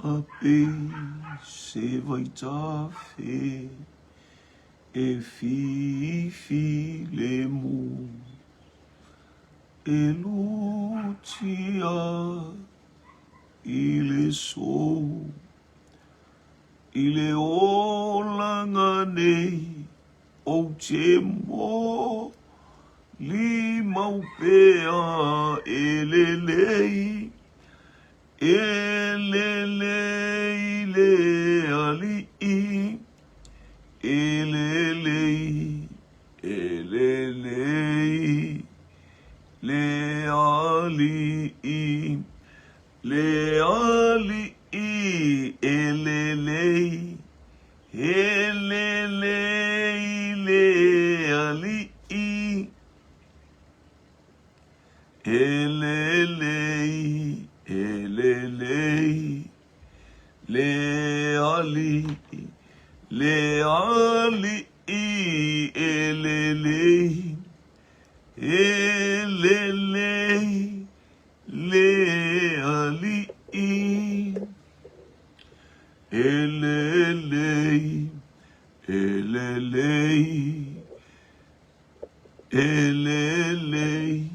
A pei se vaitafe e fifilemu, e lutia i le sou, i le olaga nei ou te molimau pea e lelei, E lelei le Alii, e lelei, e lelei le Alii, le Alii, e lelei, e lelei le Alii. E lelei, e lelei, le Alii, le Alii, e lelei, e lelei, le Alii. E lelei, e lelei, E lelei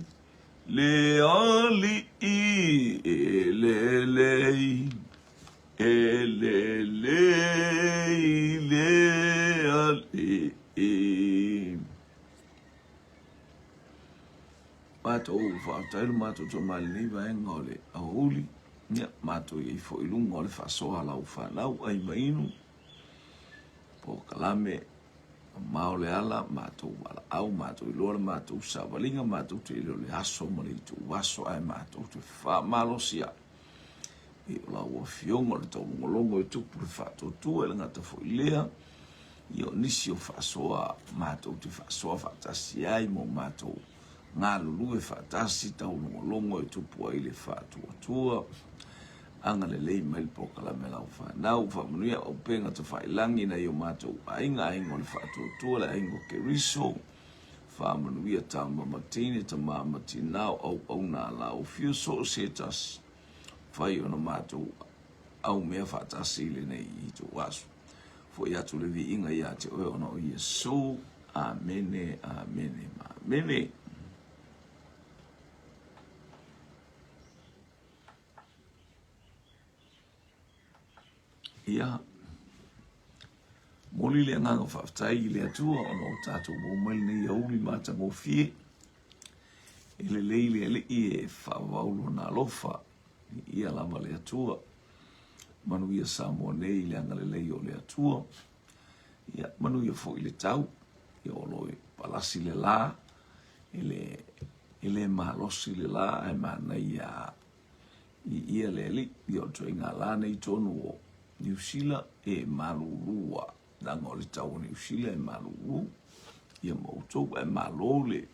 le Alii, e lelei, e lelei le Alii. Matou faafetai le matou tama i lenei vaega o le aoauli. Ia, matou i ai foi i luga o le faasoa a lau fanau, ai ma inu, polokalame Mamao le ala, matou valaau, matou iloa le matou savaliga, matou te iloa le aso ma le ituaso, ae matou te faamalosi ai i o lau Afioga o le taulogologo e tupu le faatuatua, e le gata foi i lea, ia o nisi o faasoa matou te faasoa faatasi ai ma o matou galulue faatasi, taulogologo e tupu ai le faatuatua. Agalelei mai le polokalame a lau fanau, faamanuia auupega tafailagi nai o matou aiga, aiga o le faatuatua, le aiga o Keriso, faamanuia tama ma teine, tama ma tina, o auauna a lau afio, so o se tasi, fai ona matou aumea faatasi i lenei ituaso. Foi atu le viiga ia te oe ona o Iesu. Amene, amene ma amene. Ia, momoli le agaga faafetai i le Atua ona o tatou maua mai lenei aoauli matagofie. E lelei le Alii e faavavau lona alofa, ia lava le Atua. Manuia Samoa nei i le agalelei o le Atua. Ia, manuia foi le tau, ia o lo o palasi le la, e le E le malosi le la ae manaia i ia le alii. Ia o le ituaiga la nei tonu o Niu Sila e malulu a leaga o le tau o Niu Sila e malulu ia ma outou ae malo le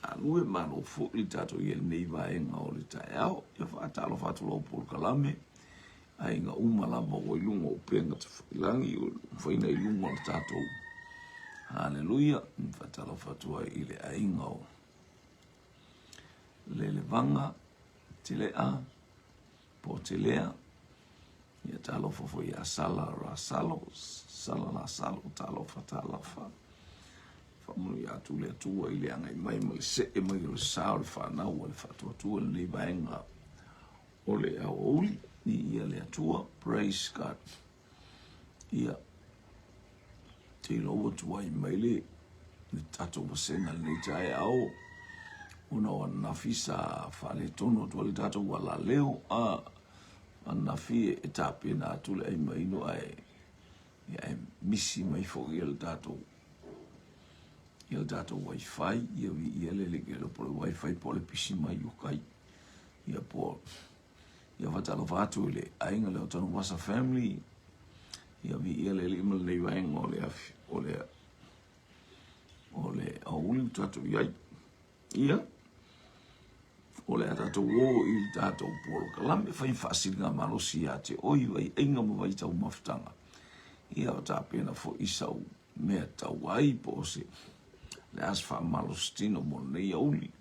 galue malo foi le tatou i lenei vaega o le taeao. Ia faatalofa atu lau polokalame aiga uma lava ua i luga o upega tafailagi ua faina i luga o le tatou haleluia. Faatalofa atu ai i le aiga o Lelevaga, Tilea, Potelea, ia talofa foi ia Sala Rasalo, Sala Lasalo, talofa, talofa. Faamanuia atu le Atua i le agai mai ma le see mai o le sa o le fanau a le faatuatua lenei vaega o le aoauli i ia le Atua. Praise God. Ia, te iloa ua tuai mai le le tatou vasega lenei taeao ona o ananafi sa faaletonu atu ai le tatou alaleo a ananafi e tapena atu le ai maino ae ia e misi mai foi ia le tatou ia le tatou wifi ia viia le le po le wifi po le pisi mai o kai Ia po ia faatalofa atu i le aiga le Otanuvasa family. Ia viia le Alii ma lenei vaega o le afi o le o le aoauli ua tatou i ai. Ia o le a tatou o i le tatou polokalame fai faasiliga malosi ia te oe i vaiaiga ma vaitaumafataga. Ia o tapena foi sau mea tau ai po o se le a se faamalositino mo lenei aoauli.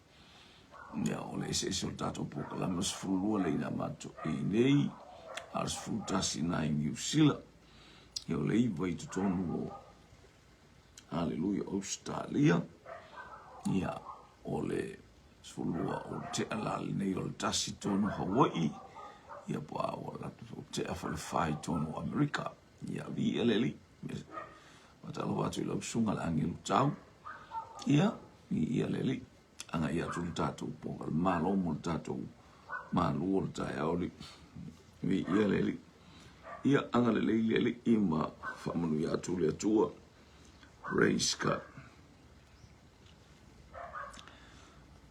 Ia, o le eseese o le tatou polokalame 12 le ina matou i nei. a o le 11 i ina i Niu Sila. Ia o le 9 i totonu o Haleluia Ausetalia. Ia o le 12 o tea la lenei o le 1 tonu Hawaii. Ia po a ua latou tea foi le 4 i tonu o Amerika. Ia viia le Alii. Faatalofa atu i lau susuga le agelu tau. Ia, viia le Alii. Agai atu le tatou po le malo mo le tatou malu o le taeao alii. Viia le Alii. Ia, agalelei le Alii ma faamanuia atu le Atua. Praise God.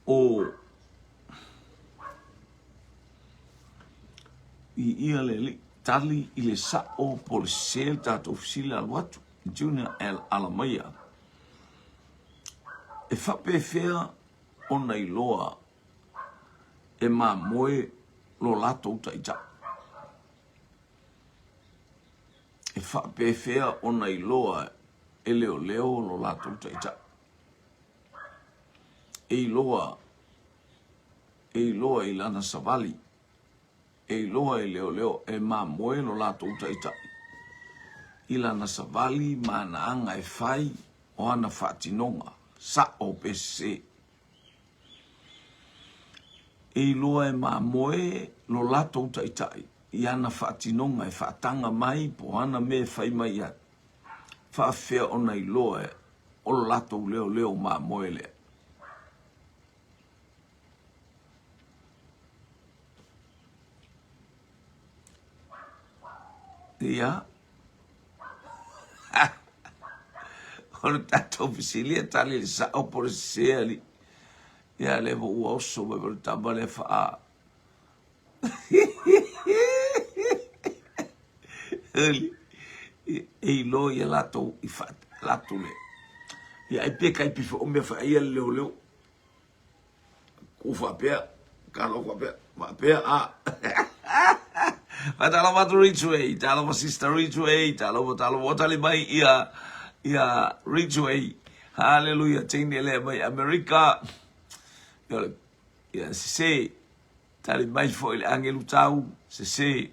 O Viia le Alii. Tali i le sa'o po o le sese le tatou fesili alu atu. Junior L. Alamaia. E faapefea ona iloa e mamoe lo latou taitai? E faapefea ona iloa e leoleo lo latou taitai? E iloa, e iloa i lana savali, e iloa e leoleo e mamoe lo latou taitai i lana savali ma ana aga e fai o ana faatinoga, sa'o pe sese. E iloa e mamoe lo latou taitai i ana faatinoga e faataga mai po o ana mea e fai mai ai. Faafefea ona iloa o lo latou leoleo mamoe lea? Ia. O le tatou fesili e tali le sa'o po o le sese alii. Ia lea foi ua oso mai foi le tama lea faa e iloa ia latou i fa latou le ia ai pe kai pifo o mea fa ia le leoleo ku faapea kalo faapea faapea a Faatalofa atu Ridgeway, talofa Sister Ridgeway, talofa talofa ua tali mai ia ia Ridgeway. Hallelujah, teine lea mai Amerika. Ia, ia sese, tali mai foi le agelu tau, sese.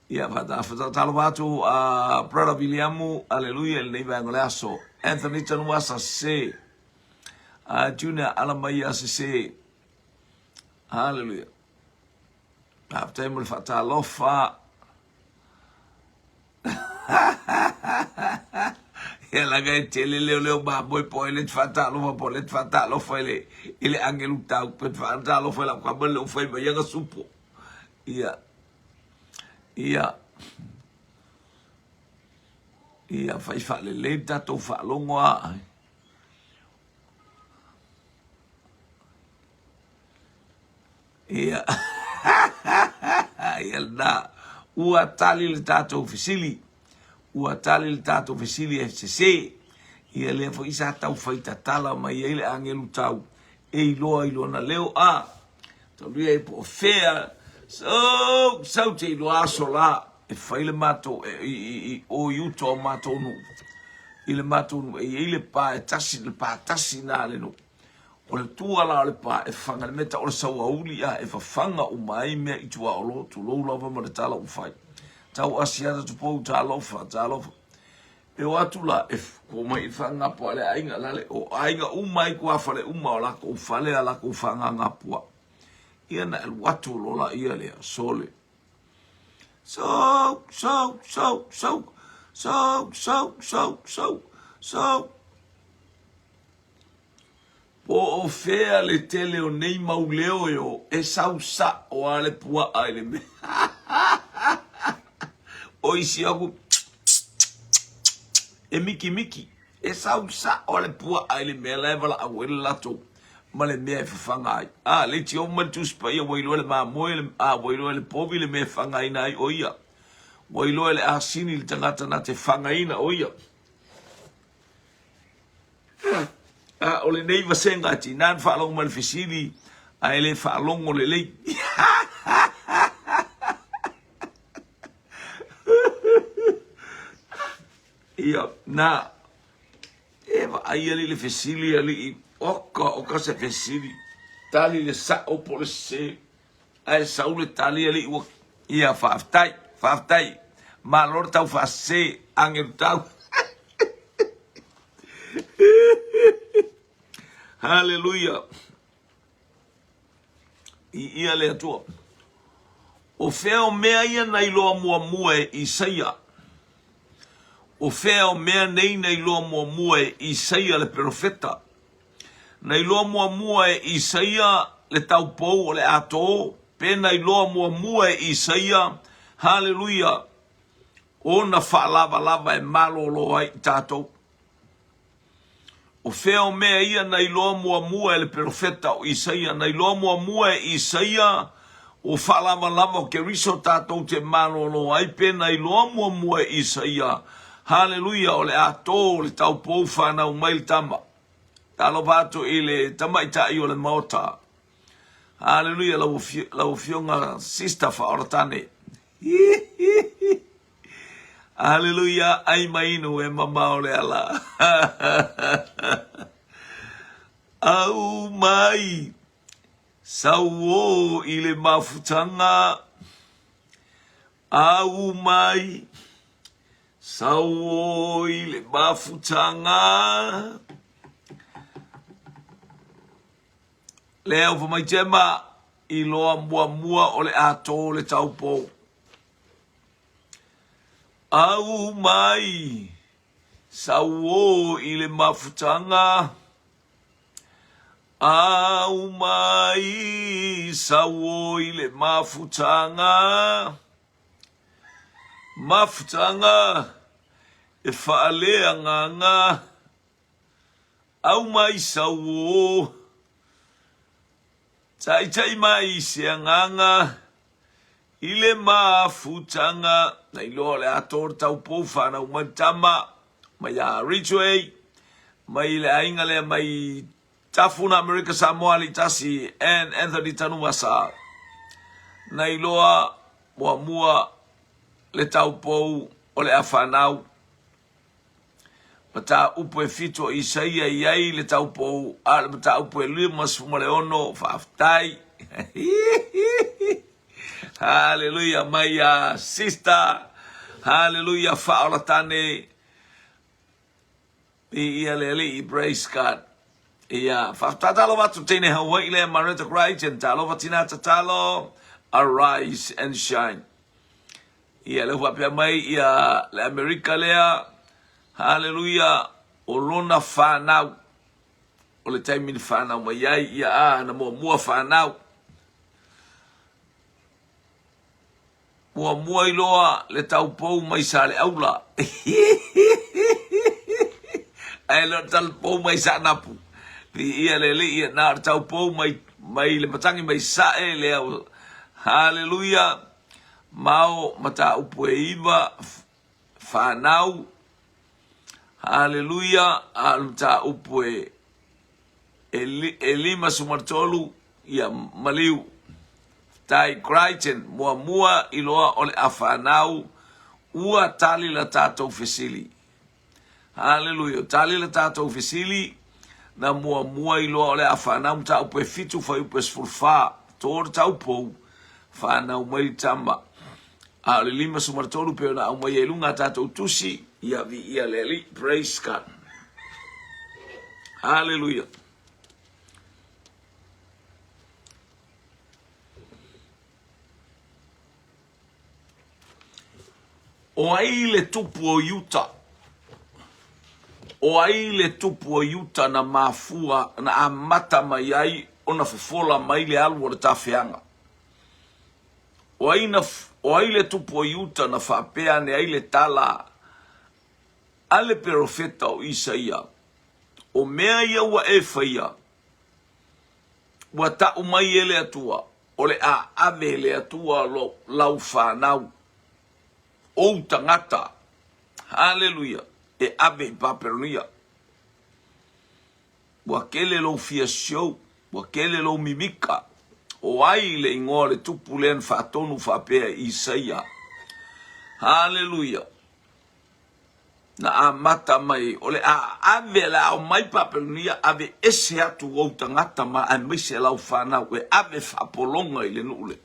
Ia, faatalofa atu a Brother Viliamu, hallelujah, i lenei vaega o le aso. Anthony Tanuasa, sese. Junior Alamaia, sese. Hallelujah. Faafetai mo le faatalofa. Ia laga e tele leo leo mamoe po ele te faatalofa po le te faatalofa i le i le angelu tau pe te faatalofa i lau kama le ufai mai aga supo. Ia. Ia. Ia fai faalelei le tatou faalogo a. Ia, ia lena. Ua tali le tatou fesili. Ua tali le tatou fesili e sese. Ia lea foi sa tau fai tatala mai ai le agelu tau e iloa i lona leo a. Taulia e po o fea. So, sau te iloa aso la e fai le matou e, i, i, i, o i uta o matou nuu. I le matou nuu e i ai le pa e tasi, le pa tasi na le nuu. O le tua la o le pa e fafaga le mea tau o le sauauli a e fafaga uma ai mea i tua o lo tulou lava ma le tala ua fai. Tau Asiata Tupou talofa, talofa. E o atu la e ko mai i whangapua le aiga la le o aiga uma i kua fale uma o lakou fale a lakou whangangapua. Ia na alu atu lo la ia lea sole. So, so, so, so, so, so, so, so, so. Po o fea le tele o nei mau leo e o e sau sa'o a le pua'a i le mea. O isi aku e mikimiki, e sau sa'o a le pua'a i le mea la e valaau ai le latou ma le mea e fafaga ai. A, le tio mai le Tusi Paia ua iloa e le mamoe le, a, ua iloa e le povi le mea e fagaina ai o ia. Ua iloa e le asini le tagata na te fagaina o ia. A o lenei vasega e tiga ona faalogo mai le fesili ae le faalogo lelei. Ia, na, e vaai alii le fesili alii, oka oka se fesili, tali le sa'o po o le sese, ae sau le tali alii ua. Ia, faafetai, faafetai. Malo le tau faasese, agelu tau. Haleluia. Viia le Atua. O fea o mea ia na iloa muamua e Isaia? O fea o mea nei na iloa muamua e Isaia le perofeta? Na iloa muamua e Isaia le taupou o le ato, pe na iloa muamua e Isaia, haleluia, ona faalavalava e malolo ai i tatou. O fea o mea ia na iloa muamua e le perofeta o Isaia? Na iloa muamua e Isaia o faalavalava o Keriso tatou te malolo ai pe na iloa muamua e Isaia, haleluia, o le ato o le taupou fanau mai le tama. Talofa atu i le tamaitai o le Maota. Haleluia, lau, lau afioga Sister Faaoratane. Haleluia, ai mainu e mamao le ala. Au mai, sauo i le mafutaga. Au mai, sauo i le mafutaga. Lea ua mai Jema, iloa muamua o le ato le taupou. Au mai, sauo i le mafutaga. Au mai, sauo i le mafutaga. Mafutaga e faaleagaga. Au mai sauo, taitai mai se agaga i le mafutaga. Na iloa o le ato o le taupou fanau mai le tama mai ia Ridgeway, mai le aiga lea mai Tafuna Amerika Samoa Alitasi and Anthony Tanuvasa. Na iloa muamua le taupou o le a fanau. Mataupu e fitu o Isaia i ai le taupou, a o le mataupu e 56, faafetai. Haleluia mai a sister. Haleluia faaolatane. Viia le Alii, praise God. Ia, faafetai atu teine Hawaii lea Mareta Crichton, talofa tina tatalo, arise and shine. Ia, lea ua faapea mai ia le Amerika lea, haleluia, o lona fanau, o le taimi na fanau mai ai, ia, a, na muamua fanau. Muamua iloa le taupou mai Saleaula. Ae le o le taupou mai Saanapu. Viia le Alii, na o le taupou mai, mai le matagi mai Sae lea. Haleluia. Mao mataupu e iva fanau. Haleluia. A o le mataupu e e 53 ia maliu. Tai Crichton, muamua iloa o le a fanau, ua tali la tatou fesili. Haleluia, tali la tatou fesili, na muamua iloa o le a fanau mataupu e fitu fuaiupu e 14, to le taupou, fanau mai le tama. A o le 53 pei ona aumai ai i luga a tatou tusi, ia viia le Alii. Praise God. Haleluia. O ai le tupu o Iuta? O ai le tupu o Iuta na mafua, na amata mai ai ona fofola mai le alu o le tafeaga? O ai, na, o ai le tupu o Iuta na faapea ane ai le tala a le perofeta o Isaia, O mea ia ua e faia, ua ta'u mai e le Atua, o le a ave e le Atua lau fanau, ou tagata, haleluia, e ave i Papelonia. Ua tele lou fia show, ua tele lou mimika. O ai le igoa o le tupu lea na faatonu faapea e Isaia? Haleluia! Na amata mai, o le a ave, le a omai Papelonia, ave ese atu ou tagata ma aemaise lau fanau e ave faapologa i le nuu lea.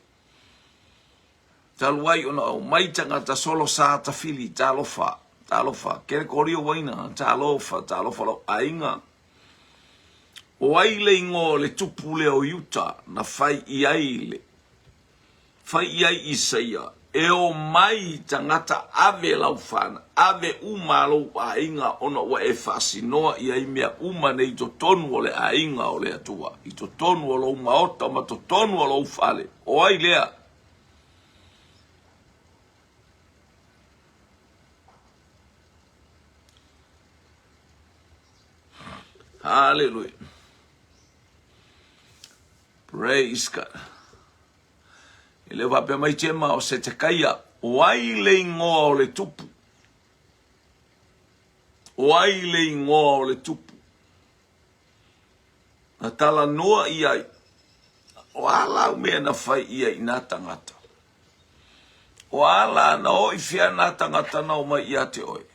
Talu ai ona omai tagata solo sa tafili, talofa, talofa, Kelekorio Waina, talofa, talofa lou aiga. O ai le igoa o le tupu lea o Iuta na fai i ai le fai i ai Isaia, e omai tagata ave lau fanau, ave uma lou aiga ona ua e faasinoa i ai mea uma nei i totonu o le aiga o le Atua, i totonu o lou maota ma totonu o lou fale. O ai lea? Hallelujah. Praise God. E le faapea mai Jema o Setekaia, o ai le ingoa o le tupu? O ai le ingoa o le tupu? Na talanoa i ai, o a lau mea na fai ia i nā tagata? O a la na o i fea nā tagata na omai ia te oe?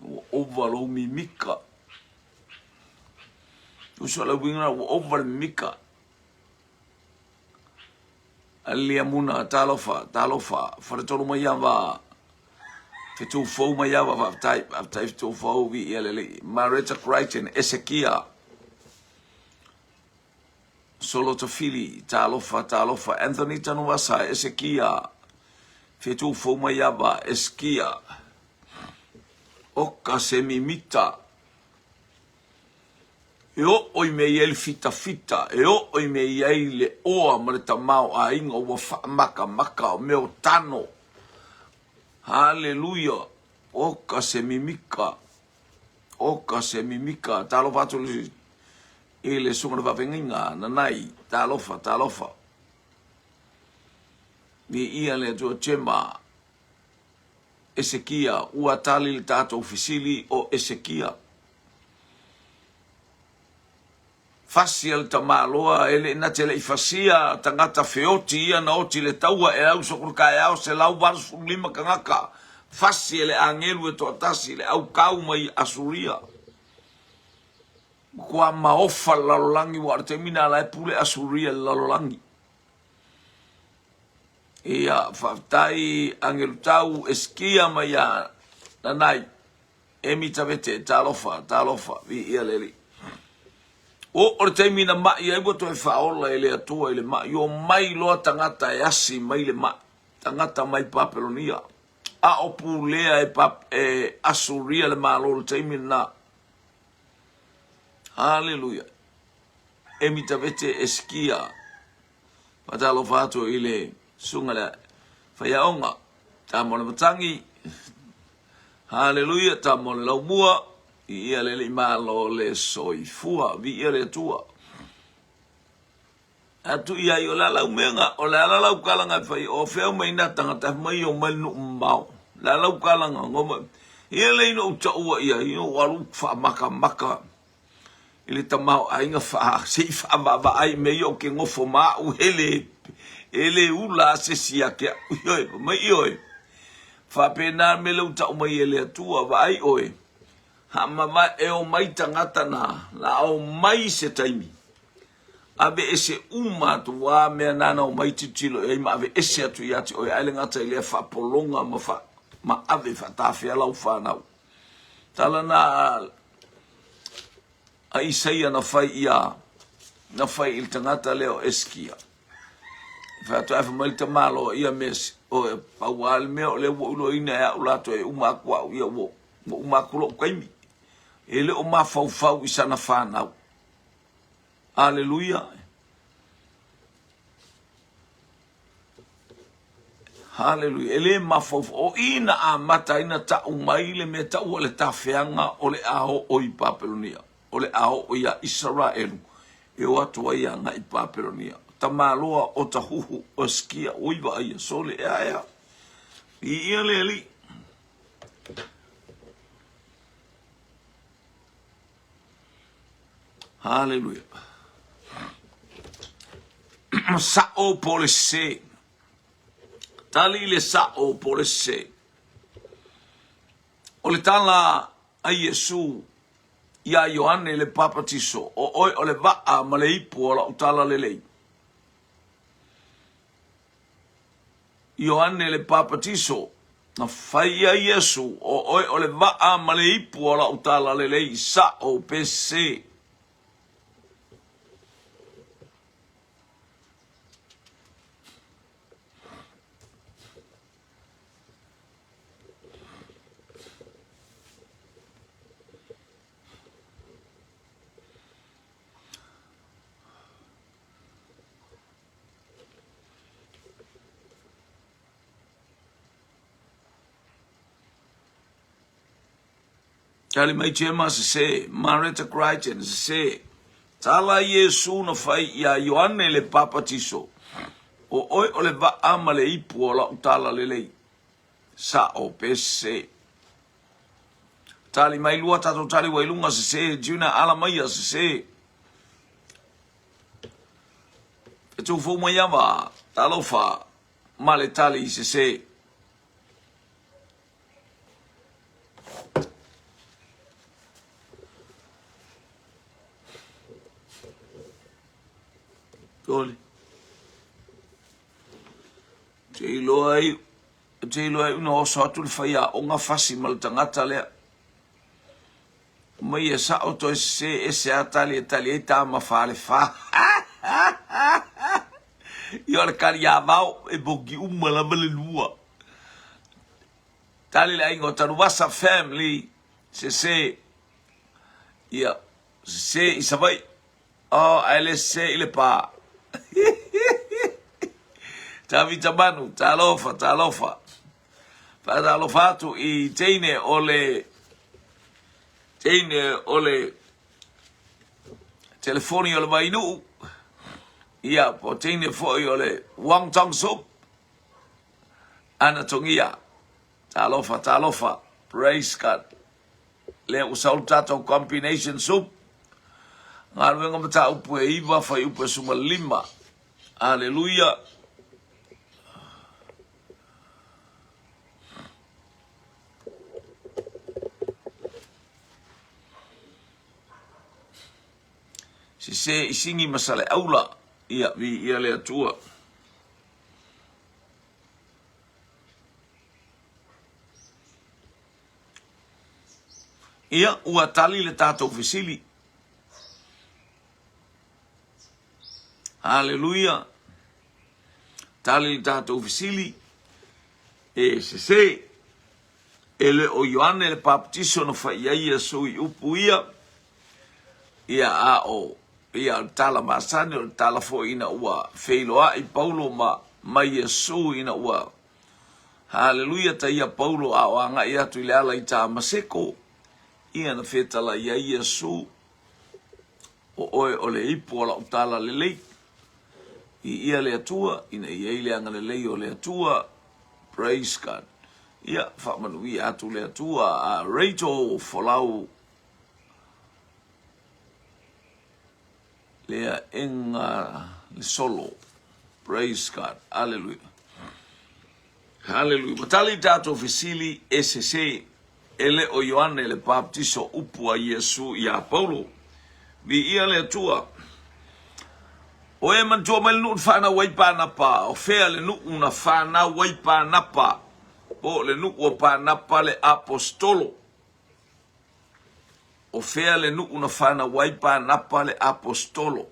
Ua ova lou mimika. Tusa le uiga ua ova le mimika. Aliamuna, talofa, talofa, Faletolu Maiava, Fetufou Maiava, faafetai, faafetai Fetufou, viia le Alii. Mareta Crichton, Esekia, Solotafili, talofa, talofa, Anthony Tanuvasa, Esekia, Fetufou Maiava, Eskia, Oka Semimita, E oo i mea i ai le fitafita, e oo i mea i ai le oa ma le tamaoaiga ua faamakamaka o mea o tano. Haleluia! Oka se mimika, oka se mimika. Talofa atu i le susuga i le faafeagaiga, Nanai, talofa, talofa. Viia le Atua Chema, Esekia, ua tali le tatou fesili o Esekia. Fasia le tamaloa, e le na te le i fasia tagata feoti ia na oti le taua e au sokulu taeao 185 tagata fasi e le agelu e toatasi le au kau mai Asuria. Matua maofa le lalolagi ua o le taimi na la e pule Asuria le lalolagi. Ia, faafetai agelu tau Eskia mai ia Nanai. Emi Tavete, talofa, talofa, viia le Alii. O, o le taimi na mai ai ua toe faaola e le Atua i le mai, omai loa tagata e asi mai le mai, tagata mai Papelonia, a o pulea e, Pap, e Asuria le Malo i le taimi lena. Haleluia. Emi Tavete Eskia, Faatalofa atu i le susuga le faiaoga, tama o le matagi, Haleluia, tama o le laumua, viia le Alii Malo le soifua, viia le Atua. Atu i ai, o le a lau mea, o le a la lau kalaga e fai, o fea mai nā tagata, mai o mai le nuu mamao. Le a lau kalaga, ngoma, ia le ina ou taua ia, ia ou alu faamakamaka i le tamaoaiga faa, se i faavaavaai i mea ia ou te nofo ma au hele, e le ula a se isi ia te au. Ioe, fai mai ioe. Faapena le mea lea ua tau mai e le Atua, vaai oe, haamavae e omai tagata na, la omai se taimi, aveese uma atu a mea nana omai tilotilo i ai ma aveese atu ia te oe, ae le gata i lea faapologa ma, fa, ma ave faatafea lau fanau. Tala na a Isaia na fai ia na fai i le tagata lea o Eskia. Fai atu ae fai mai le tamaloa ia mea o e pau lava le mea o lea ua ou iloaina e au latou e uma atu au ia ua ua uma atu lou taimi. E le o mafaufau i sana fanau. Aleluia. Haleluia. E le mafaufau. O i na amata ai na tau mai le mea taua le tafeaga o le a oo i Papelonia, o le a oo iā Isaraelu e o atu ai agai i Papelonia. Tamaloa o tahuhu o Eskia, oi vaaia, sole, ea, ea. Viia le Alii. Haleluia. Sa'o po o le sese. Tali i le sa'o po o le sese. O le tala a Iesu iā Ioane le Papatiso, o oe o le vaa ma le ipu o lau tala lelei. Ioane le Papatiso, na fai ia Iesu, o oe o le vaa ma le ipu o lau talalelei, sa'o pe sese. Tali mai Jema sese, Mareta Crichton sese. Tala Iesu na fai iā Ioane le Papatiso, O oe o le vaa ma le ipu o lau tala lelei. Sa'o pe sese. Tali mai lua tatou tali ua i luga sese, Juna ala maia sese. E tufou mai ava, talofa, ma le tali sese. Toli. Te iloa ai, te iloa ai una oso atu le faiaoga fasi ma le tagata lea. Mai e sa'o toe sese ese a tali e tali ai tama falefa. Ia o le kali avao e boki uma lava le lua. Tali le aiga o Tanuvasa family sese. Ia sese i Savaii. Oh, ae le sese i Lepa. Tavita Manu, talofa, talofa. Faatalofa atu i teine o le teine o le telefoni o le Vainuu, ia po teine foi o le Wong Tong Sup, Ana Tongia. Talofa, talofa. Praise God. Lea ua sau le tatou combination soup. Galuega mataupu e 9, fuaiupu e 15. Aleluia. Sese i Sigi ma Saleaula, ia, viia le Atua. Ia, ua tali le tatou fesili. Haleluia! Tali le tatou fesili, e sese, e le o Ioane le Papatiso na fai ai Iesu i upu ia, ia a o ia o le tala masani, o le tala foi ina ua feiloai Paulo ma, ma Iesu ina ua Haleluia taia Paulo a o agai atu i le ala i Tamaseko, ia na fetalai ai Iesu O oe o le ipu o lau tala lelei. Viia le Atua, ina i ai le agalelei o le Atua. Praise God. Ia, faamanuia atu le Atua a Rachel Folau lea enga le solo. Praise God. Hallelujah. Haleluia. Ua tali tatou fesili e sese. E le o Ioane le Papatiso upu a Iesu iā Paulo. Viia le Atua. O e manatua mai le nuu na fanau ai Panapa, o fea le nuu na fanau ai Panapa? Po o le nuu o Panapa le Aposetolo. O fea le nuu na fanau ai Panapa le Aposetolo?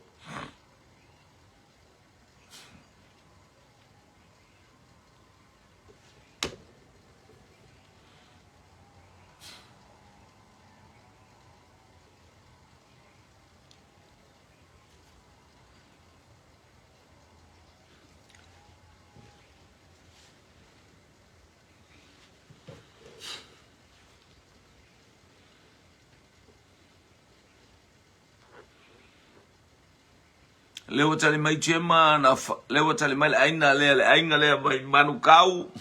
Lea ua tali mai Gemma, na, lea ua tali mai le aiga lea, le aiga lea mai Manukau,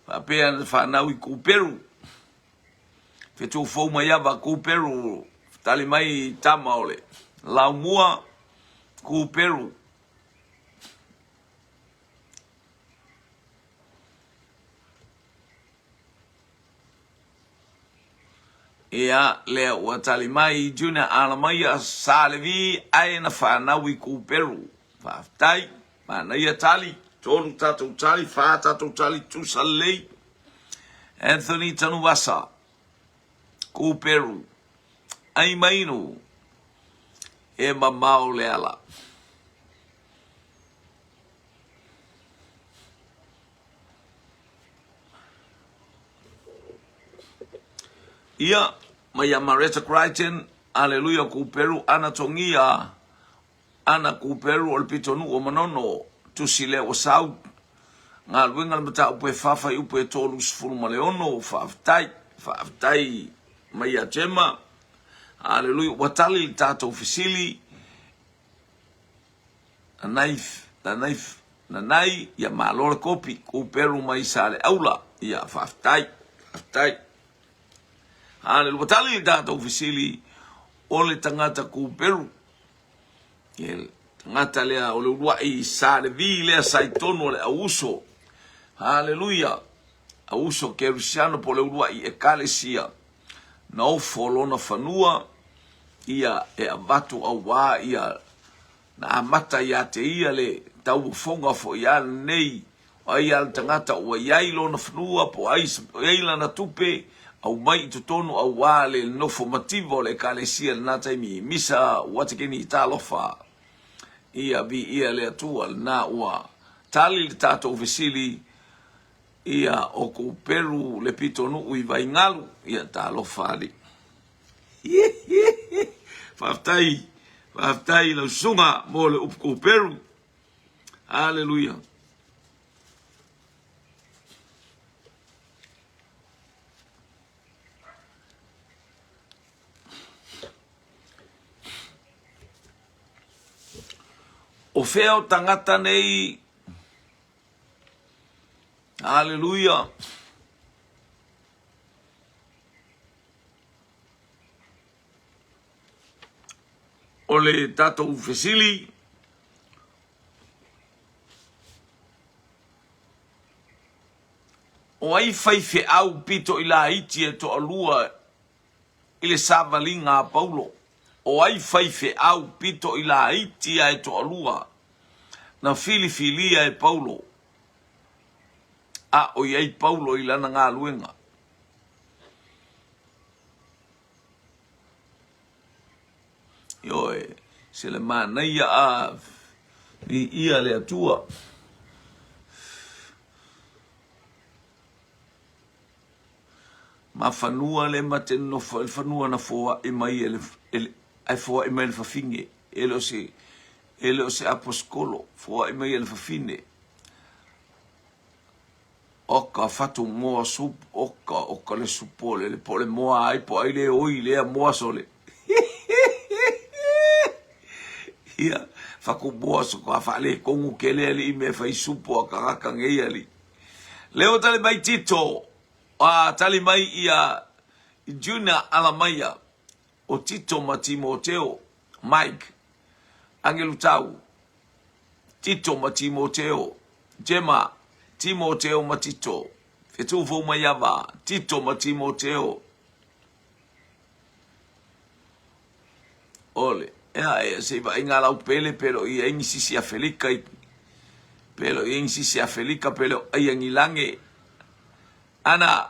faapea na fanau i Kuperu. Fetu fou mai ava Kuperu, tali mai tama o le laumua Kuperu. Ia, lea ua tali mai Junior Alamaia Salevi ae na fanau i Kuperu. Faafetai, manaia tali. Tolu tatou tali, fa tatou tali, tusa lelei. Anthony Tanuvasa, Kuperu, Aimainu, e mamao le ala. Ia, mai ia Mareta Crichton, Aleluia Kuperu, Ana Tongia, Ana Kuperu o le pitonuu o Manono, tusi lea ua sau, galuega le mataupu e fa fuaiupu e 36, faafetai, faafetai mai ia Gemma, Aleluia, ua tali le tatou fesili, Nanai, nanai, nanai, ia malo le kopi, kuperu mai Saleaula, ia faafetai, faafetai. Aleluia, ua tali le tatou fesili, o le tagata kuperu, le tagata lea o le uluai sa Levi lea sa i totonu o le auuso. Haleluia! Auuso Kerisiano po o le uluai Ekalesia na ofo lona fanua ia e avatu auā ia na amata ia te ia le tauofoga foi a lenei O ai lava le tagata ua i ai lona fanua po o ai i ai lana tupe, aumai i totonu auā le nofo mativa o le Ekalesia i lena taimi, Misa Watekeni Talofa, ia viia le Atua, lena ua tali le tatou fesili, ia o Kuperu le pitonuu i Vaigalu, ia talofa alii. Faafetai, faafetai i lau susuga mo le upu Kuperu. Aleluia. O fea o tagata nei? Aleluia. O le tatou fesili, o ai faifeau pito i laiti e toalua i le savaliga a Paulo? O ai faifeau pito i laiti ae toalua na filifilia e Paulo a o i ai Paulo i lana galuega? Ioe, se le manaia a viia le Atua. Ma fanua le ma te nofo le fanua na foai mai e le, e le ai foai mai le fafine e le o se e le o se aposkolo foai mai e le fafine. Oka fatu moa sup oka oka le supo le le po le moa ai po ai le oi lea moa sole. Ia faku moa so ka fa le kongu ke le ali me fai supo a kagaka ngei ali. Leo tali mai Tito a tali mai ia Junior Alamaia o Tito ma Timoteo Mike Angelu Tau Tito ma Timoteo, Jema, Timoteo ma Tito, Fetu Foumaiava, Tito ma Timoteo. Ole, ea ea se i vaai ngā lau pele pele o i ai ni sisi Afelika i pele o i ai ni sisi Afelika pele o ai angilange. Ana,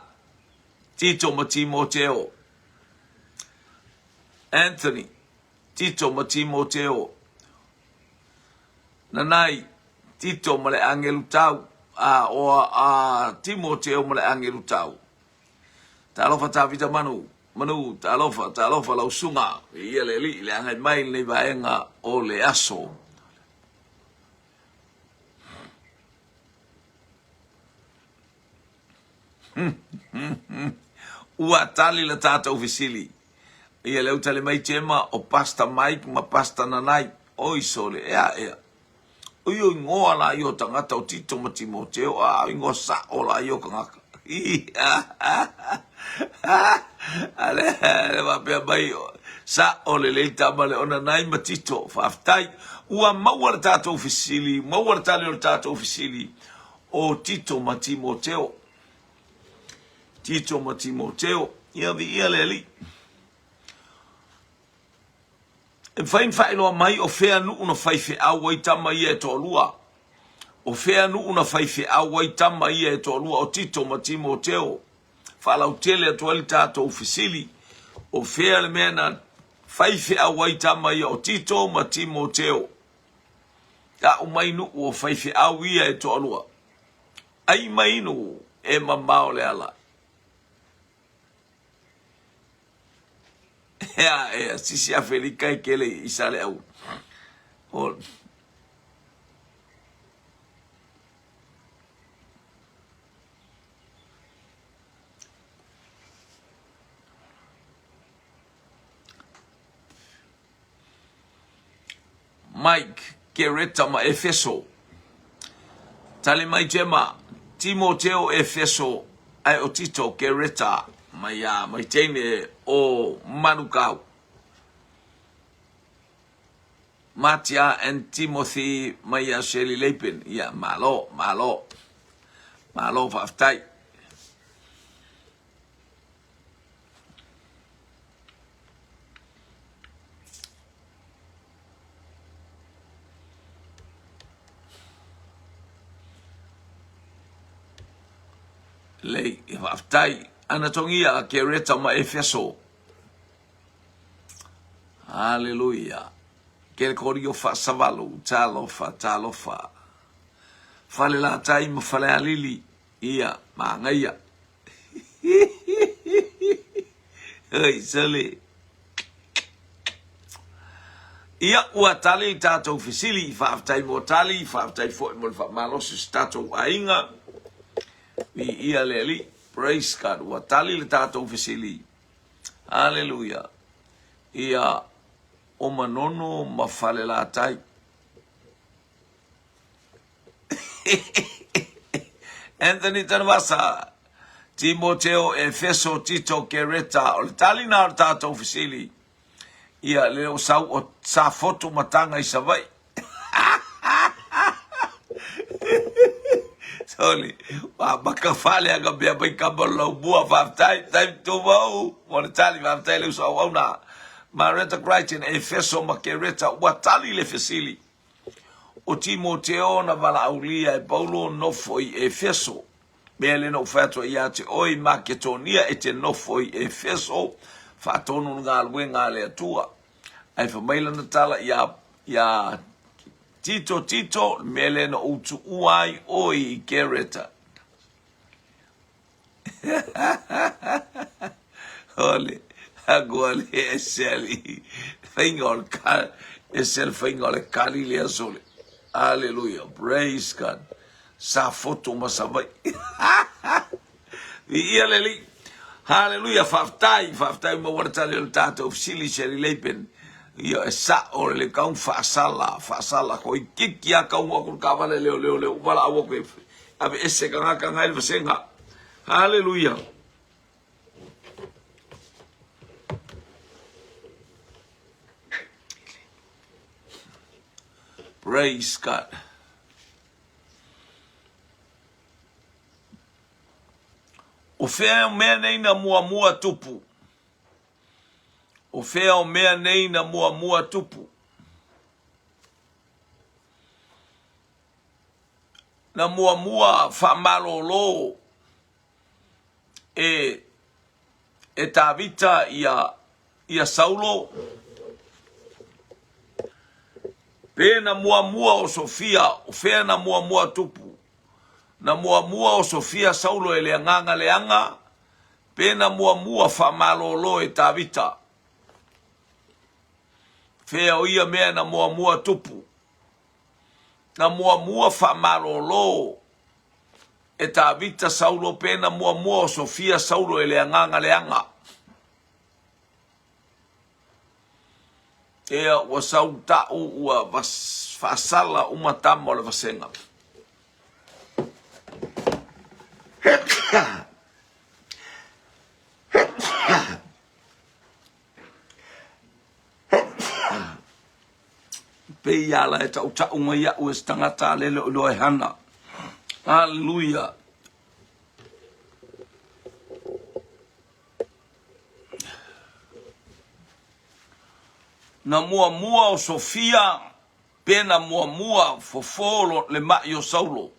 Tito ma Timoteo. Anthony, Tito ma Timoteo. Nanai, Tito ma le agelu tau, a o a Timoteo ma le agelu tau. Talofa Tavita Manu, Manu, talofa, talofa lau susuga, viia le Alii le agai mai i lenei vaega o le aso. Ua tali la tatou fesili. Ia lea ua tali mai Gemma o Pastor Mike ma Pastor Nanai. Oi sole, ea ea. O io ingoa la io tagata o Tito ma Timoteo, a o ingoa sa'o la io kangaka. Ale, le faapea mai, sa'o lelei tama le o Nanai ma Tito. Faafetai. Ua maua le tatou fesili, maua le tali o le tatou fesili o Tito ma Timoteo. Tito ma Timoteo, ia viia le Alii. E mafai ona faailoa mai o fea nuu na faifeau ai tama ia e toalua. O fea nuu na faifeau ai tama ia e toalua o Tito ma Timoteo? Faalautele atu ai le tatou fesili, o fea le mea na faifeau ai tama ia o Tito ma Timoteo? Tau mai nuu o faifeau ia e toalua. Ai mai nuu e mamao le ala. Ea, ea, sisi Afelika e kele i Saleaula. O, Mike, Kereta ma Efeso. Tali mai Jema, Timoteo Efeso, ae o Tito Kereta mai a mai teine o Manukau. Matia and Timothy mai ia Shirley Lapin. Ia, malo, malo. Malo, faafetai. Lei, ia faafetai. Anatogia, Kereta ma Efeso. Haleluia. Kerekorio faasavalu, talofa, talofa. Falelatai ma Falealili, ia, magaia. Oi, sole. Ia, ua tali le tatou fesili, faafetai mo tali, faafetai foi mo le faamalosi o se tatou aiga. Viia le Alii. Praise God. Ua tali le tatou fesili. Haleluia. Ia, o Manono ma Falelatai. Anthony Tanuvasa, Timoteo, Efeso, Tito, Kereta. O le tali na o le tatou fesili. Ia, le o sau o Safotu ma Taga i Savaii. Sorry. Ua maka fale aga mea mai kama o laumua. Faafetai, tai tumau. Mo le tali, faafetai le uso auauna. Mareta Crichton, Efeso ma Kereta. Ua tali le fesili. O Timoteo na valaaulia e Paulo nofo i Efeso. Mea lea na ou fai atu ai ia te oe i Maketonia e te nofo i Efeso, faatonu le galuega a le Atua. Ae fai mai lana tala iā, iā Tito, Tito, le mea lea na ou tuua ai oe i Kereta. Ole, agoa le ese ali, faiga o le ka, ese le faiga o le kali lea sole. Hallelujah, praise God. Sa foto ma Savaii. Viia le Alii. Hallelujah, faafetai, faafetai maua le tali o le tatou fesili Shirley Lapen. Ia e sa'o le kau faasala, faasala ko i kiki a kau aku le kavale leo leo leo wala aua koe ave ese ka ngaka ngai le vasenga. Hallelujah. Praise God. O fea o mea nei na muamua tupu? O fea o mea nei na muamua tupu? Na muamua faamalolo e e Tavita ia ia Saulo pe na muamua o Sofia o fea na muamua tupu na muamua o Sofia Saulo e le agaga leaga pe na muamua faamalolo e Tavita fea o ia mea na muamua tupu na muamua faamalolo e Tavita Saulo pe na muamua o Sofia Saulo e le agaga leaga. Ea ua sau ta'u ua faasala uma tama o le vasega. Pei ala e taʻutaʻu mai iaʻu e se tagata a lele o iloa e hana. Haleluia. Na muamua o Sofia Pe na muamua fofo lo le maʻi o Saulo.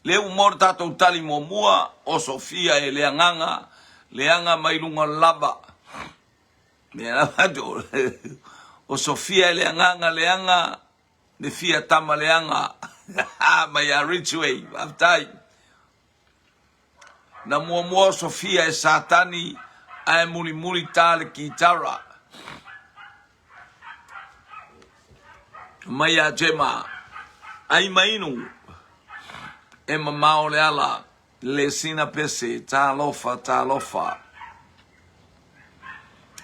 Lea ua maua le tatou tali muamua, Osofia e le agaga leaga mai luga lava. Mea lava atu, Osofia e le agaga leaga le fia tama leaga mai ia Ridgeway. Faafetai. Na muamua osofia e Satani ae mulimuli ta le kitara. Mai ia Jema, ai ma inu, e mamao le ala, le sina pese, talofa, talofa.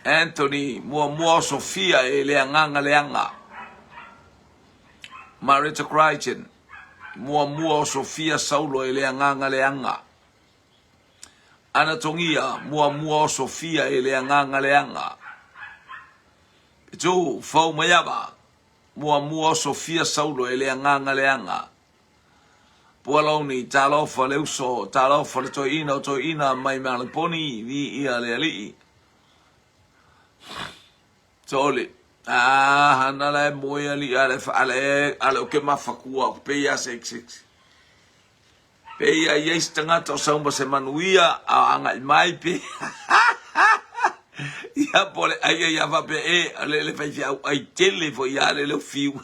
Anthony, muamua osofia e le agaga leaga. Marita Crichton, Muamua o Sofia Saulo e le agaga leaga. Anatogia, Muamua o Sofia e le agaga leaga. Petu, Fou Maiava, Muamua o Sofia Saulo e le agaga leaga. Pualauni, Talofa le uso, talofa le toeaina o toeaina mai Maleponi, viia le alii. Sole, Ah, hana la e moe ali ale ale ale o ke mafakua o pe ia se se pe ia ia isi tagata o saumba se manuia a agai mai pe ia po le ai ia fa pe e ale le fai au ai tele fo ia le le fiu.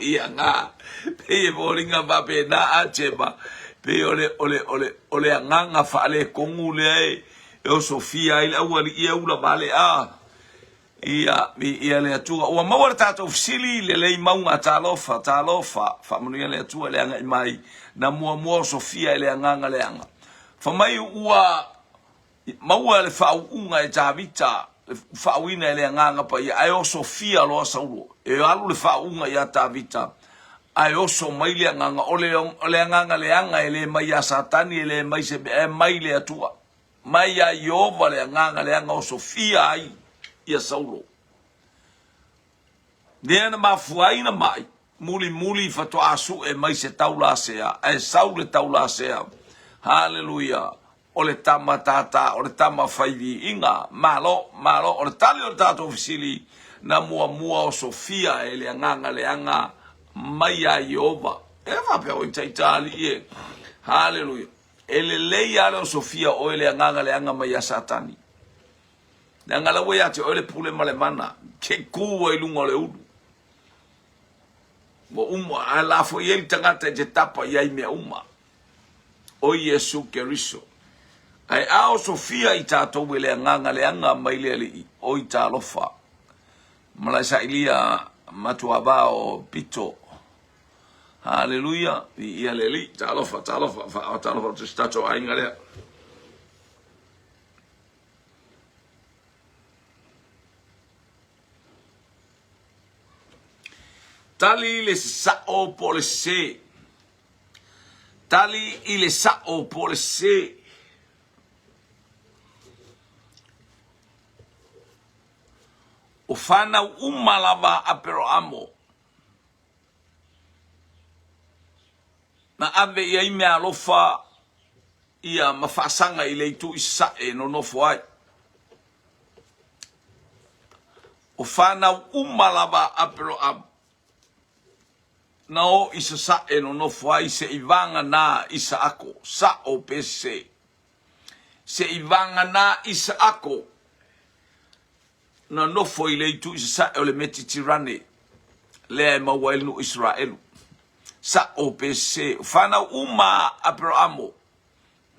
Ia ngā, pei e foliga faapena a Chema, pei o le, o le, o le, o le agaga faaletonu lea e, e osofia ai le aualii e ula vale a. Ia, viia le Atua. Ua maua le tatou fesili, lelei mauga, talofa, talofa, faamanuia le Atua i le agai mai, na muamua osofia e le agaga leaga. Fai mai ua maua le faauuga e Tavita, le faauuina e le Agaga Paia, ae osofia loa Saulo. E alu le faauuga ia Tavita, ae oso mai le Agaga. O le, o le agaga leaga e le mai ia Satani, e le mai se mea, e mai le Atua. Mai ia Ieova le agaga leaga osofia ai ia Saulo. Lea na mafua ai na mai, mulimuli faatoa sue mai se taulasea, ae sau le taulasea. Haleluia! O le tama tātā, o le tama fai viiga. Malo, malo. O le tali o le tatou fesili, na muamua osofia e le agaga leaga mai ia Ieova. E faapea oi ita alii e. Haleluia! E lelei lava le osofia o oe le agaga leaga mai ia Satani. Leaga la ua ia te oe le pule ma le mana, ke kū ai luga o le ulu. Ua uma, ae la foi ai le tagata e te tapa i ai mea uma. O Iesu Keriso. Ae a osofia i tatou e le agaga leaga mai le Alii, oi talofa. Malae sailia matuava o pito. Haleluia, viia le Alii. Talofa, talofa, faa, talofa o se tatou aiga lea. Tali i le sa'o po o le sē. Tali i le sa'o po o le sē. O fanau uma lava a Aperoamo na ave i ai meaalofa ia ma faasaga i le itu i sasae e nonofo ai. O fanau uma lava a Aperoamo na o i sasae nonofo ai seʻi vaganā Isaako, sa'o pe sesē. Seʻi vaganā Isaako na nofo i le itu i sasae o le Metitirane, lea e maua ai le nuu Isaraelu. Sa'o pe sesē, o fanau uma a Aperoamo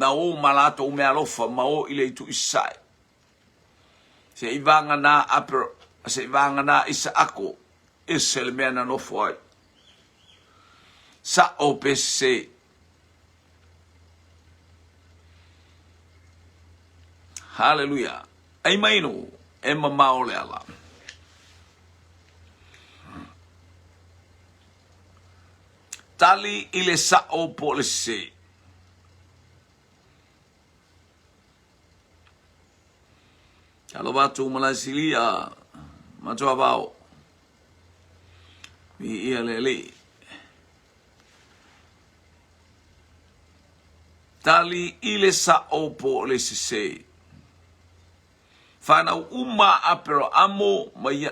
na o ma latou meaalofa ma o i le itu i sasae. Seʻi vaganā Aper, seʻi vaganā Isaako, ese le mea na nofo ai. Sa'o pe sesē. Haleluia. Ai mai no, e mamao le ala. Tali i le sa'o po o le sesē. Talofa atu Malaesilia. Matua Vao. Viia le Alii. Tali i le sa'o po o le sesē. Whanau uma a Aperahamo ma ia.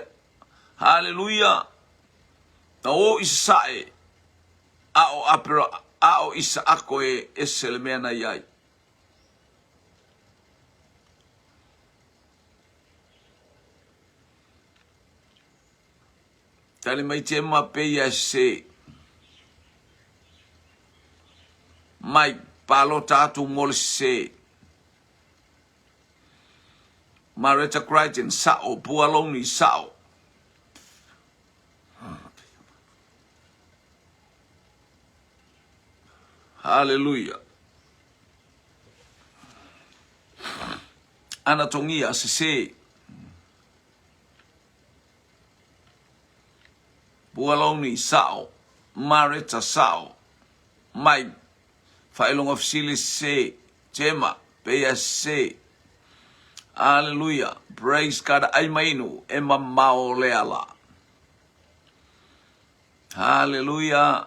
Haleluia! Na o i Sasae, a o Apera, a o Isaako e ese le mea na i ai. Tali mai Tema peia e sese. Mai palota atu mo le sese. Mareta Crichton, sa'o, Pualoni, sa'o. Haleluia. Anatongia, sese. Pualoni, sa'o. Mareta, sa'o. Mike, faailoga fesili, sese. Tema, peia sese. Aleluia. Praise God. Ai mainu e mamao le ala. Haleluia.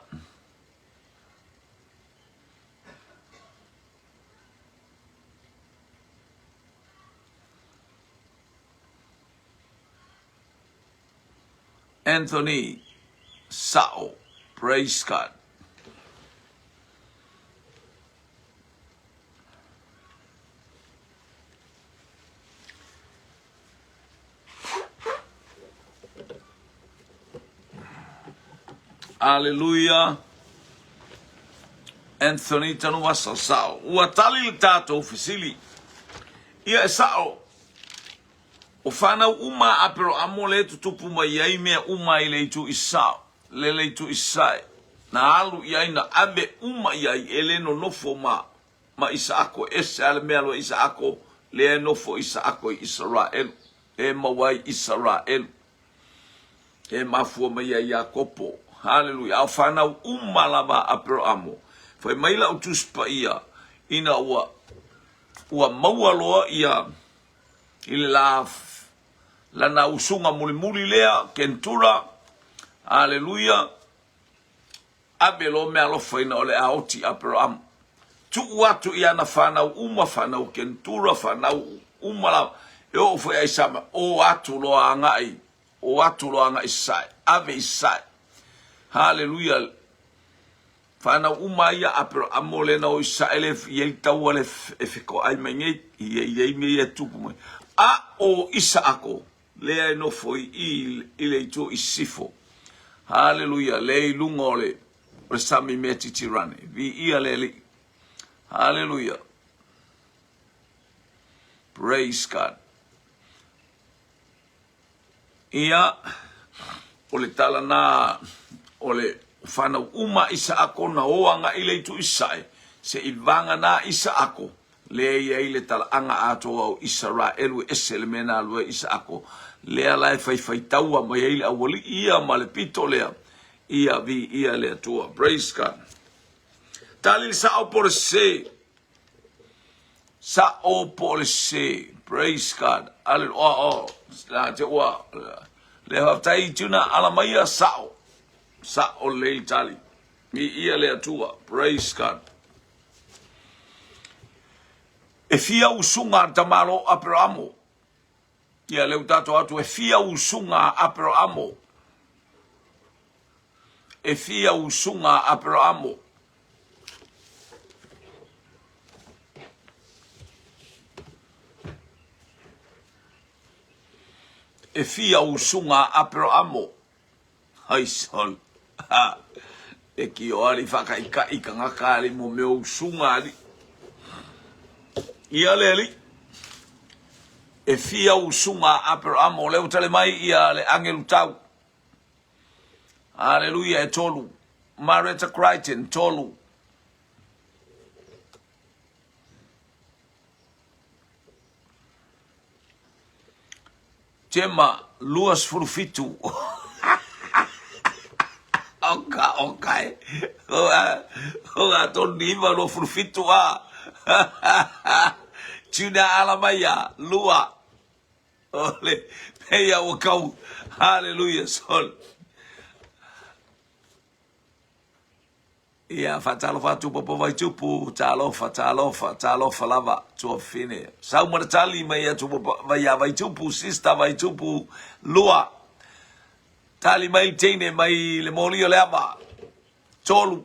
Anthony Sa'o. Praise God. Aleluia. Anthony Tanuvasa sa'o. Ua tali le tatou fesili. Ia e sa'o. O whanau uma a Aperoamo le tutupu mai ai mea uma i le itu i sa'o. Le le itu i sae. Na alu i ai na ave uma i ai e le nonofo ma ma Isaako, ese a le mea loa Isaako, lea e nofo Isaako i Isaraelu, e maua ai Isaraelu, e mafua mai ai Iakopo. Haleluia. A o whanau uma lava a Aperahamo, fai mai lau Tusi Paia, ina ua, ua maua loa ia i le la lana usuga mulimuli lea, Kentura, haleluia, Ave loa meaalofa ina o le a oti Aperahama. Tuu atu i ana whanau uma, whanau Kentura, whanau uma lava, e oo foi a Isama, o atu loa agai, o atu loa agai i Sasae, ave i Sasae. Haleluia. Whanau uma ia Aperahama o lena o i Sasae le i ai taua le e fekoai mai nei, i ai i ai mea ia tupu mai. A o Isaako, lea e nofo i i i le itu i sisifo. Haleluia, lea i luga o le, o le sami Metitirane. Viia le Alii. Haleluia. Praise God. Ia, o le tala nā o le whanau uma Isaako na o anga i le itu i sae, se i vanga nā Isaako, Lea e i ai le talaaga atoa o Isaraelu e ese le mea na alu ai Isaako, lea la e faifaitaua mai ai le aualii ia ma le pito lea, ia viia le Atua. Praise God. Tali le sao po le sese. Sao po le sese. Praise God. Hallelujah. Oh, oh. La te ua. Le faafetai tuna ala mai ia sao. Sao le tali. Viia le Atua. Praise God. E fia usuga a le tamalo o Aperahamo. Ia lea ua tatou atu e fia usuga a Aperahamo. E fia usuga a Aperahamo. E fia usuga a Aperahamo. Ai sol. Ha. E ki o ali whakaikai ka ngaka ali mo mea usunga ali. Ia le ali. E fia usunga a Aperahamo. Leo tale mai ia le angelu tau. Aleluia e tolu. Mareta Crichton, tolu. Gemma, 27. Oka, oka e. O ngā tonu ni iwa, 27 a. Tuna ala mai a, lua. Ole, pei a ua kau. Haleluia, sol. Ia, faatalofa atu Popo Vaitupu, talofa, talofa, talofa lava, tuafafine. Sau ma le tali mai atu Popo, ia Vaitupu, sister Vaitupu, lua. Tali mai le teine mai le moli o le ava, tolu.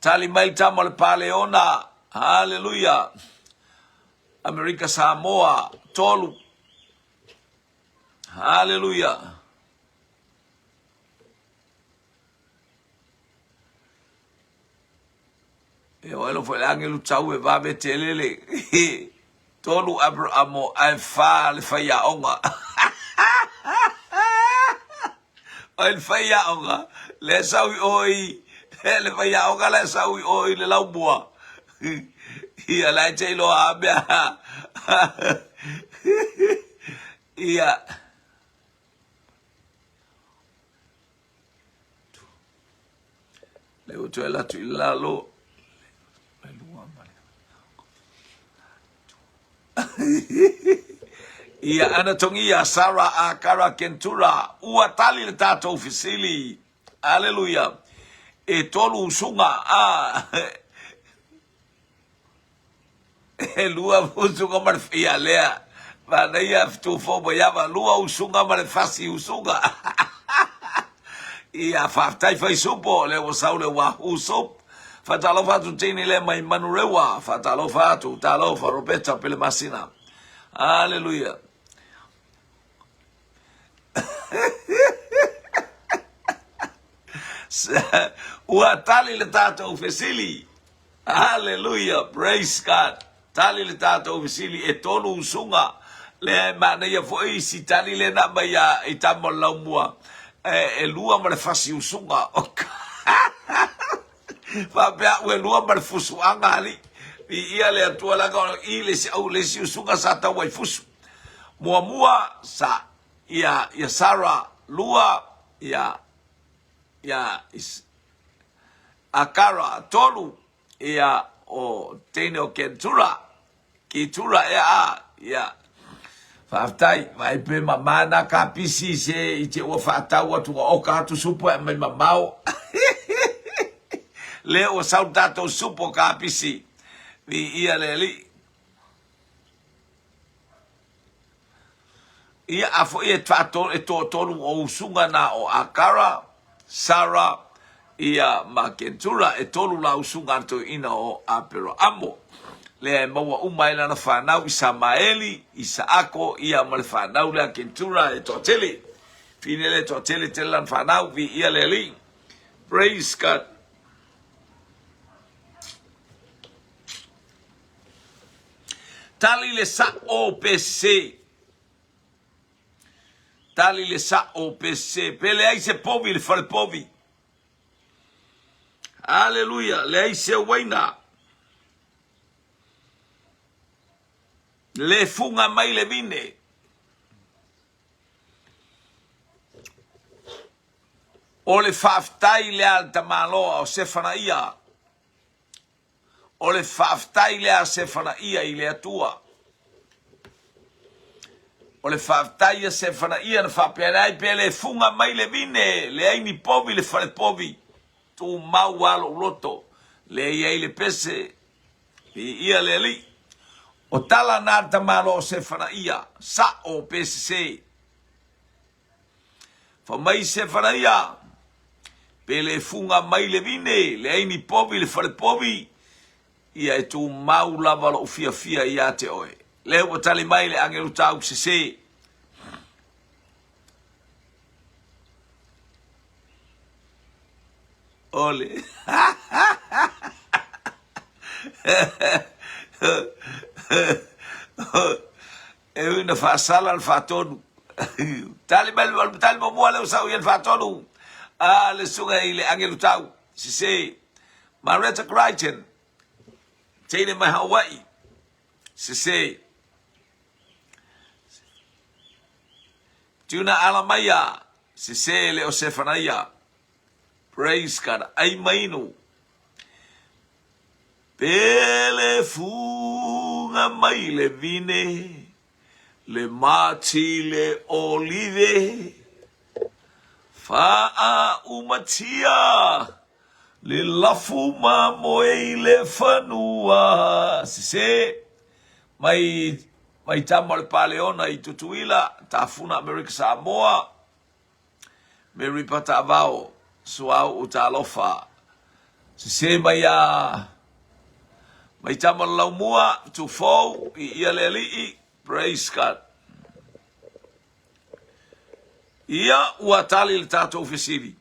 Tali mai le tama o le Paleona, haleluia. Amerika Samoa, tolu. Haleluia. E o elo foi le agelu tau e vave tele le tolu Abrahamo ae fa le faiaoga. O le faiaoga le sau i o i le faiaoga le sau i o i le laumua. Ia la e te iloa a mea. Ia. Le ua toe alu atu i lalo. Ia Anatogia, Sara, Akara, Kentura, ua tali le tatou fesili. Aleluia. E tolu usuga. Ah. E lua usuga ma le ia lea. Manaia tufou mai ava, lua usuga ma le fasi usuga. Ia faafetai fai supo, lea ua sau le wahoo soup. Faatalofa atu teine lea mai Manurewa, faatalofa atu, talofa Roberta Pelemasina. Hallelujah. Ua tali le tatou fesili. Hallelujah, praise God. Tali le tatou fesili e tolu usuga. Lea e manaia foi si tali lea na aumai ia i tama o le laumua. E, e lua ma le fasi usuga. Faapea au e lua ma le fusuaga alii. Viia le Atua leaga o i le isi au le isi usuga sa tau ai fusu. Muamua sa ia ia Sarah, lua ia ia is, Akara, tolu ia o teine o Kentura, Kitura ea a, ia. Faafetai, vaai pe mama na kapisi se i te ua faatau atu ua oka atu supo e aumai mamao. Lea ua sau tatou supo kapisi. Viia le Alii. Ia, a foi e faatolu, e toatolu o usuga na o Akara, Sara, ia ma Ketura, e tolu la usuga a le toeaina o Aperahamo. Lea e maua uma ai lana fanau Isamaeli, Isaako, ia ma le fanau lea Ketura e toatele. Fine le toatele tele lana fanau, viia le Alii. Praise God. Tali le sa'o pe sese. Tali le sa'o pe sese. Pe leai se povi i le fale povi. Aleluia, leai se uaina. Le fuga mai le vine. O le faafetai lea a le tamaloa o Sefanaia. O le faafetai lea a Sefanaia i le Atua. O le faafetai a Sefanaia na faapea ai pe le fuga mai le vine, leai ni povi le fale povi, tumau lava lou loto, lea i ai le pese, viia le Alii. O tala na a le tamaloa o Sefanaia, sa'o pe sese. Fa mai Sefanaia, pe le fuga mai le vine, leai ni povi le fale povi, ia e tumau lava lou fiafia ia te oe. Lea ua tali mai le agelu tau sese. Ole. E ui na faasala le faatonu. Tali mai le tali muamua lea ua sau i ai le faatonu. A le susuga i le agelu tau sese. Marietta Crichton, teine mai Hawaii, sese. Tuna Alamaia, sese le o Sefanaia. Praise God. Ai mainu. Pele fuga mai le vine, Le mati le olive, faaumatia le lafu mamoe i le fanua. Sese mai mai tama o le Paleona i Tutuila, Tafuna Amerika Samoa, Mary Patavao, Suauu Talofa. Sese mai a mai tama o le Laumua, Tufou, i ia le alii, praise God. Ia ua tali le tatou fesili.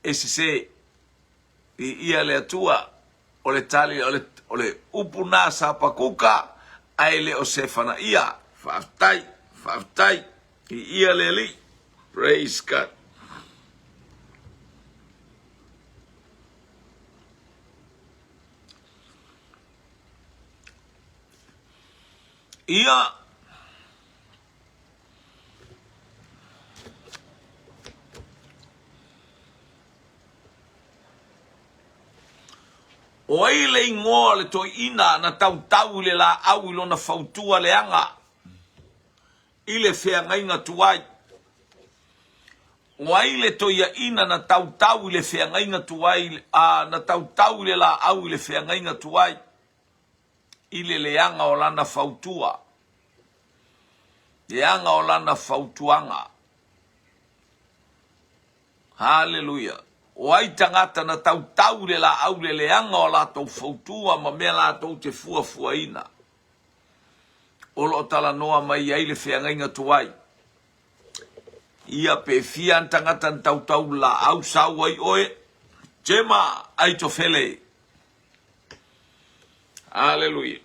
E sese i ia le Atua o le tali o le, o le upu na sa Pakuka ae le o Sefanaia. Faafetai, faafetai i ia le Alii. Praise God. Ia O ai le igoa o le toeaina na tautau i le laau i lona fautua leaga i le feagaiga tuai? O ai le toeaina na tautau i le feagaiga tuai, a, na tautau i le laau i le feagaiga tuai? I le leaga o lana fautua, leaga o lana fautuaga. Haleluia! O ai tagata na tautau i le laau le leaga o latou fautua ma mea latou te fuafuaina? O lo o talanoa mai ai le feagaiga tuai. Ia pe fia an tagata na tautau i le laau sau ai oe, Jema Aitofele. Haleluia!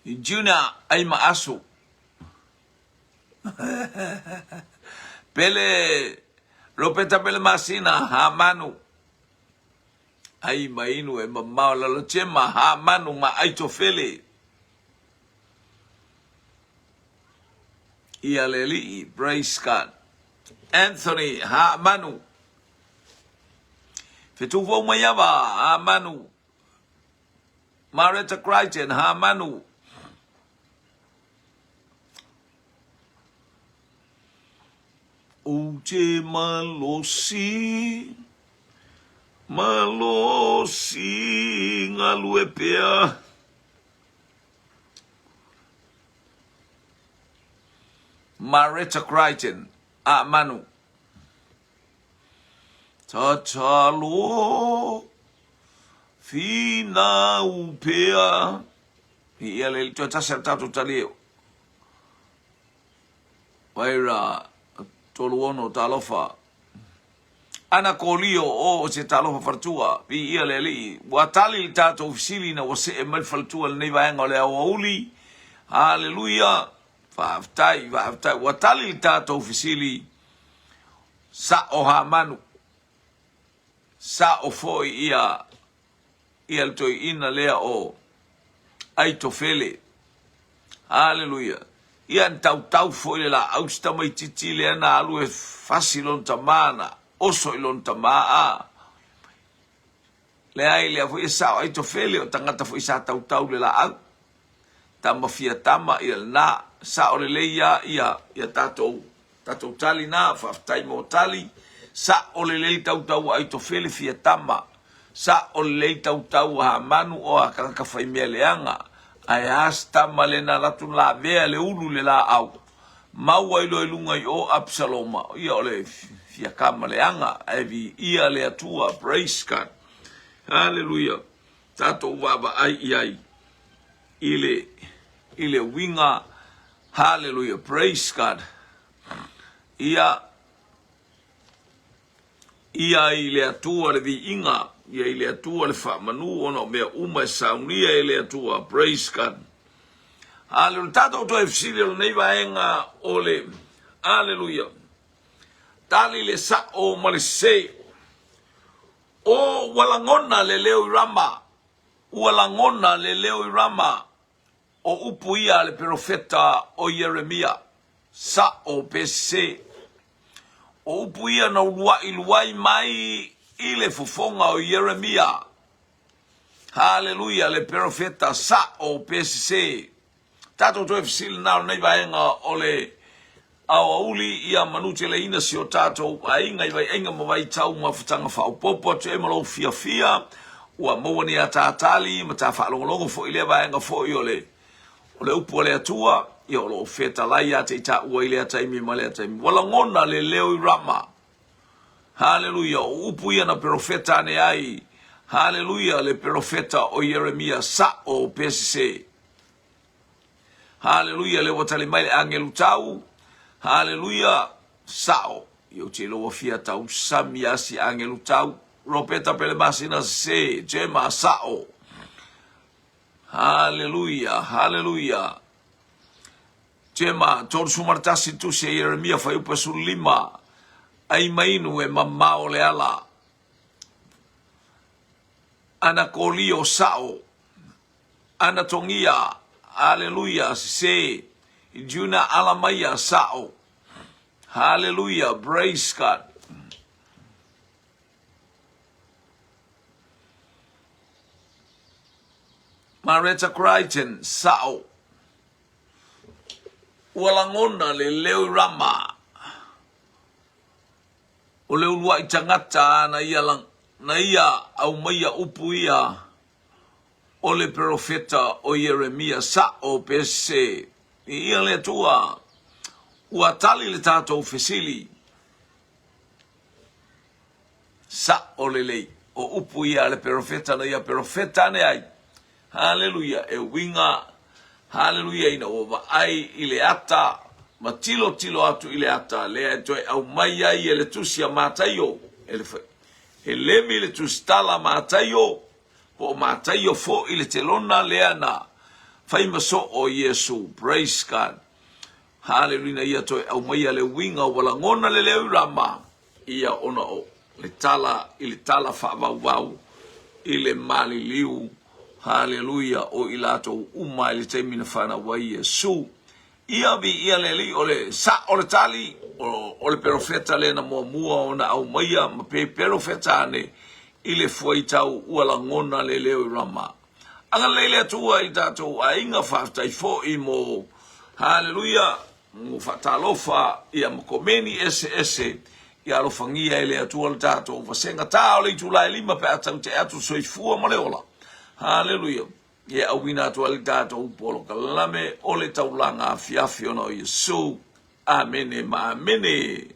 Junior ai ma aso. Pele Ropeta pele masina ha manu. Ai ma inu e mamao lalo chema ha manu ma aito fele. Ia le alii, praise God. Anthony ha manu. Fetu fou mai ava ha manu. Mareta Crichton ha manu. Ou te malosi, malosi galue pea. Mareta Crichton, a manu. Tatalo, finau pea. I ia le toe tasi a le tatou tali Vaira 36 talofa. Ana Kolio o o se talofa faletua, viia le Alii. Ua tali le tatou fesili ina ua see mai le faletua i lenei vaega o le aoauli. Haleluia! Faafetai, faafetai. Ua tali le tatou fesili. Sa'o Hamanu. Sa'o foi ia ia le toeaina lea o Aitofele. Haleluia! Ia na tautau foi le laau si tamaitiiti lea na alu e fasi lona tama na oso i lona tama a leai lea foi e sao Aitofele o tagata foi sa tautau le laau. Tama fia tama ia lena sao lelei ia ia ia tatou tatou tali na faafetai mo tali sao lelei tautau a Aitofele fia tama sao lelei tautau a Hamanu o a tagata fai mea leaga ae a se tama lena latou lavea le ulu le laau maua i loa i luga i o Absaloma ia o le fia tama leaga ae viia le Atua praise God hallelujah tatou vaavaai i ai i le, i le uiga. Hallelujah, praise God. Ia, ia i le Atua le viiga, ia i le Atua le faamanu, ona o mea uma e saunia e le Atua. Praise God. Hallelujah. Tatou toe fesili o lenei vaega o le Hallelujah. Tali le sa'o ma le sese. O ua lagona le leo i Rama, ua lagona le leo i Rama, o upu ia a le perofeta o Ieremia, sa'o pe sese. O upu ia na uluaʻi luai mai i le fofoga o Ieremia. Haleluia, le perofeta saʻo pe sesē. Tatou toe fesili na o lenei vaega o le aoauli ia manuteleina si o tatou aiga i vaiaiga ma vaitau mafutaga faaopoopo atu ai ma lou fiafia ua maua ni ataatali ma ta faalogologo foi i lea vaega foi o le o le upu a le Atua ia o lo o fetalai ia te i taua i lea taimi ma lea taimi. Ua lagona le leo i Rama. Haleluia, o upu ia na perofeta ane ai. Haleluia, le perofeta o Ieremia saʻo pe sesē. Haleluia, lea ua tali mai le agelu tau. Haleluia, saʻo. Ia ou te iloa ua fia tausami a si agelu tau. Ropeta pele masina sesē, Jema saʻo. Haleluia, haleluia. Jema, 31 tusi a Ieremia fuaiupu 15. Ai mainu e mamao le ala. Anakolio saʻo. Anatogia, Aleluia, sesē, Juna Alamaia, saʻo. Haleluia, praise God. Mareta Crichton, saʻo. Ua lagona le leo i Rama. O le uluaʻi tagata na ia, na ia aumaia upu ia o le perofeta o Ieremia, saʻo pe sesē. Viia le Atua, ua tali le tatou fesili. Saʻo lelei, o upu ia a le perofeta na ia perofeta ane ai. Haleluia, e uiga, haleluia, ina ua vaai i le ata ma tilotilo atu i le ata, lea e toe aumai ai e le tusi a Mataio, e le, e lemi le tusitala a Mataio, Po o Mataio foi le telona lea na fai ma soo Iesu. Praise God. Haleluia ina ia toe aumaia le uiga ua lagona le leo i Rama ia ona o le tala i le tala faavauvau i le maliliu. Haleluia o i latou uma i le taimi na fanau ai Iesu. Ia viia le Alii o le sa o le tali o le perofeta lea na muamua ona aumaia ma pe perofeta ane i le fuaitau ua lagona le leo i Rama. Agalelei le Atua i tatou aiga, faafetai foi mo Haleluia mo faatalofa ia ma komeni eseese ia alofagia e le Atua le tatou vasega ta o le itula e 5 pe a taute atu le soifua ma le ola. Haleluia. E auina atu ai le tatou polokalame o le taulaga afiafi ona o Iesu. Amene ma amene.